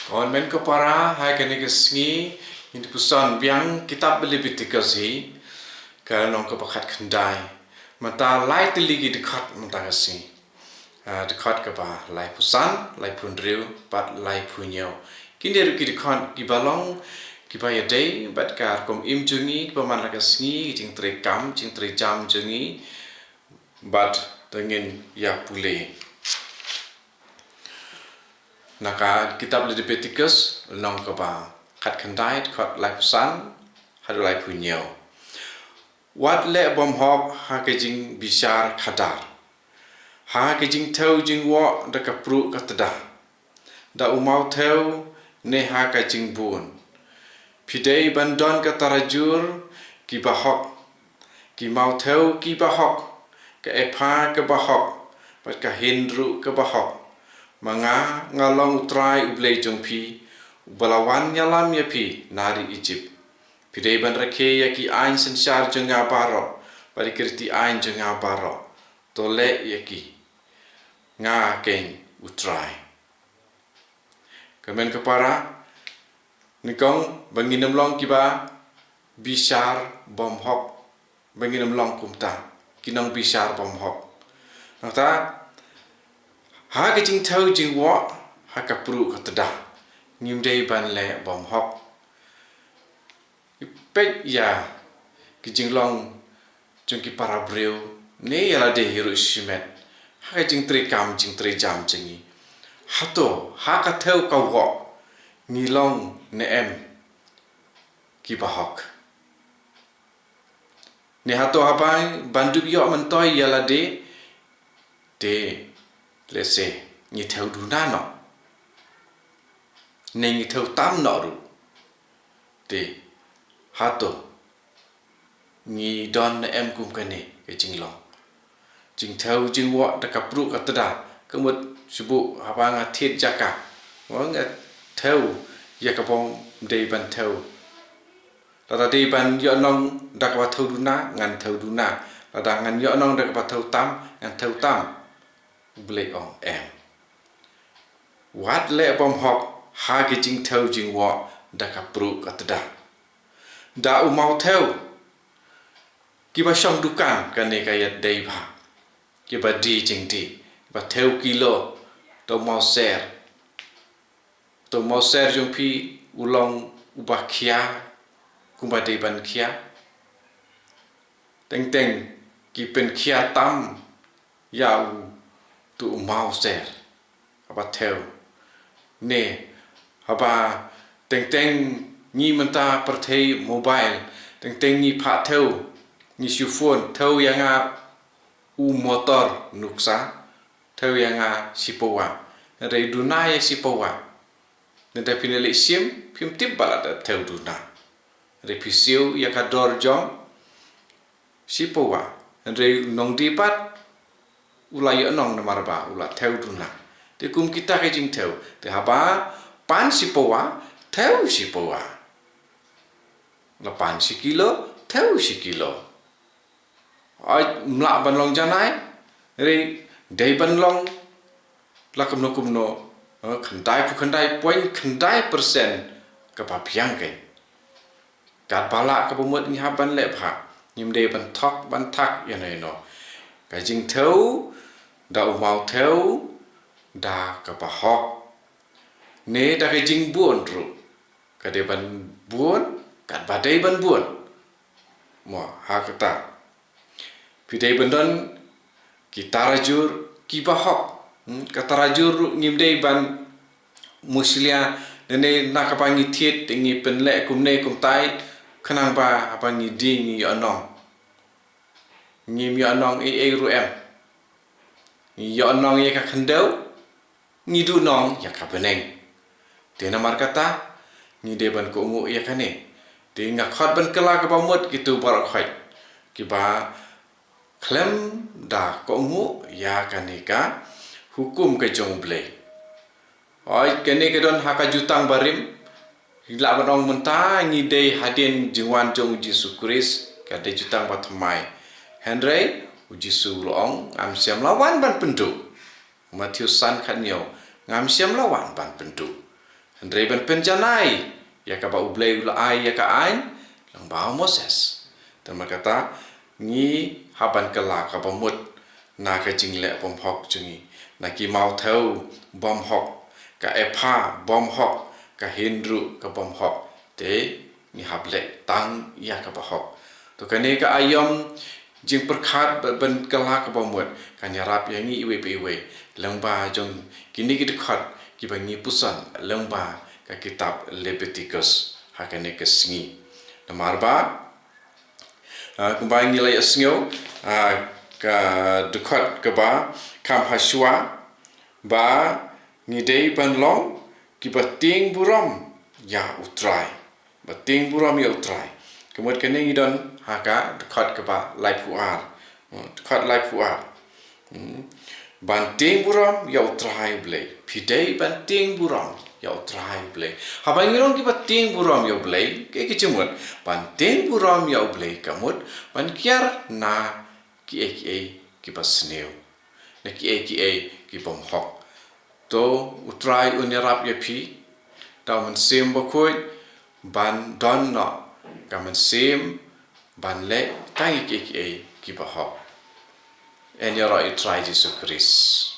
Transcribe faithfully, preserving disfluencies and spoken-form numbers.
Ko hynmen ko para, ha kane ka sngi ngin puson biang kitab Leviticus hi, ka lynnong kaba khatkhyndai. Mynta lai tylli ki dkhot mynta ka sngi. Ah, dkhot kaba laiphew san, laiphew hynriew bad laiphew hynñiew. Kine ruh ki dkhot kiba long kiba ïadei bad ka rukom im jong ngi, kiba man la ka sngi, jingtrei kam, jingtrei jam jong ngi. Bad te ngin ïa pule na ka kitab Leviticus, lynnong kaba khatkhyndai, dkhot laiphew san haduh laiphew hynñiew. Wat leh bymhok ha ka jingbishar khadar, ha ka jingthew jingwoh da ka pruh ka tda, da u mawthew, ne ha ka jingbun. Phi dei ban don ka tarajur kiba hok, ki mawthew kiba hok, ka epha kaba hok, bad ka hin ruh kaba hok. Ma nga, nga long U Trai U Blei jong phi, uba la wan ïalam ïa phi na ri Ijipt. Phi dei ban rakhe ïa ki aiñ synshar jong nga baroh, bad ki riti aiñ jong nga baroh. To leh ïa ki. Nga keiñ U Trai. Ko hynmen ko para, nyngkong ba ngin ym long kiba bishar bymhok, ba ngin ym long kumta ki nongbishar bymhok. Nangta, ha ka jingthew jingwoh, ha ka pruh ka tda, ngim dei ban leh bymhok. Peit ïa ki jinglong jong ki para briew, ne ïa lade hi ruh shimet, ha ka jingtrei kam jingtrei jam jong ngi. Hato ha ka thew ka woh ngi long ne em kiba hok? Ne hato haba ban dup ïoh myntoi ïa lade, te lehse ngi thew duna noh, ne ngi thew tam noh ruh, te hato ngi don ne em kum kane ka jinglong? Jingthew jingwoh da ka pruh ka tda, ka mut shu buh haba nga thied jaka, nga thew ïa kaba dei ban thew. Lada dei ban ïohnong da kaba thew duna, ngan thew duna. Lada ngan ïohnong da kaba thew tam, ngan thew tam. U Blei ong em. Wat leh bymhok ha ki jingthew jingwoh da ka pruh ka tda, da u mawthew. Kiba shong dukan, kane ka ïa dei bha, kiba die jingdie, kiba thew kilo, to mawser. To mawser jong phi u long uba khia kumba dei ban khia. Teng teng ki pynkhia tam ïa u, to u mawser haba thew. Ne haba teng teng ngi mynta pyrthei mobile, teng teng ngi phah thew, ngi shu phone, thew ïa nga u motor nuksa, thew ïa nga shipawa. Hynrei duna ïa shipawa. Nda phi ne leh shim, phim tip ba la dep thew duna. Hynrei phi siew ïa ka dor jong shipawa. Hynrei nongdie pat u la ïohnong namar ba u la thew duna. Te kum kita ki jingthew, te haba pan shipawa, thew shipawa. La pan shi kilo, thew shi kilo. Ai, mlah ban long janai, hynrei dei ban long la kumno kumno, eh, khyndai phew khyndai point khyndai percent kaba biang keiñ. Katba lah kaba mut ngi hap ban leh bha, ngim dei ban thok ban thak ïano ïano. Ka jingthew da u mawthew da kaba hok, ne da ka jingbun ruh, ka dei ban bun katba dei ban bun. Mo, ha kata phi dei ban don ki tarajur kiba hok. Hmm, ka tarajur ruh ngim dei ban mushlia, ne na kaba ngi thied ngi pynleh kumne kumtai, khnang ba haba ngi die ngi ïohnong. Ngim ïohnong ei ei ruh em. Ngi ïohnong ïa ka khyndew, ngi duhnong ïa ka bneng. Te namar kata ngi dei ban kohnguh ïa kane. Te nga khot ban kylla kaba mut kito baroh khoit kiba khlem da kohnguh ïa kane ka hukum ka jong U Blei. Hooid, kane ka don ha ka Jutang Barim. Lah ban ong mynta ngi dei hadien jingwan jong U Jisu Khrist, ka dei jutang ba thymmai. Hynrei U Jisu u la ong, ngam shym la wan ban pynduh. Matthew san khathynñiew, ngam shym la wan ban pynduh. Hynrei ban pynjanai ïa kaba U Blei u la ai ïa ka aiñ lyngba u Moses. Te namar kata ngi hap ban kylla kaba mut na ka jingleh bymhok jong ngi, na ki mawthew bymhok, ka epha bymhok, ka hynriew ka bymhok. Te ngi hap leh tang ïa kaba hok. To kane ka aïom jingpyrkhat ba-, ban kylla kaba mut kan ïarap ïa ngi iwei pa iwei lyngba jong kine ki dkhot kiba ngi puson lyngba ka kitab Leviticus ha kane ka sngi. Namar ba, ah, kumba ngi la ïohsngew, ah, ka dkhot kaba kham hashwa ba ngi dei ban long kiba tieng burom ïa U Trai. Ba tieng burom ïa U Trai. Ka mut kane ngi don ha ka dkhot kaba laiphew ar. Hmm, dkhot laiphew ar. Hmm. Ban tieng burom ïa U Trai U Blei. Phi dei ban tieng burom ïa U Trai U Blei. Haba ngi long kiba tieng burom ïa U Blei, kaei ka jingmut? Ban tieng burom ïa U Blei ka mut ban kiar na kiei kiei kiba sniew, na kiei kiei ki bymhok. To U Trai un ïarap ïa phi da U Mynsiem Bakhuid ban don noh ka mynsiem ban leh tang ïa kiei kiei kiba hok. Yn ïaroh ïa U Trai Jisu Khrist.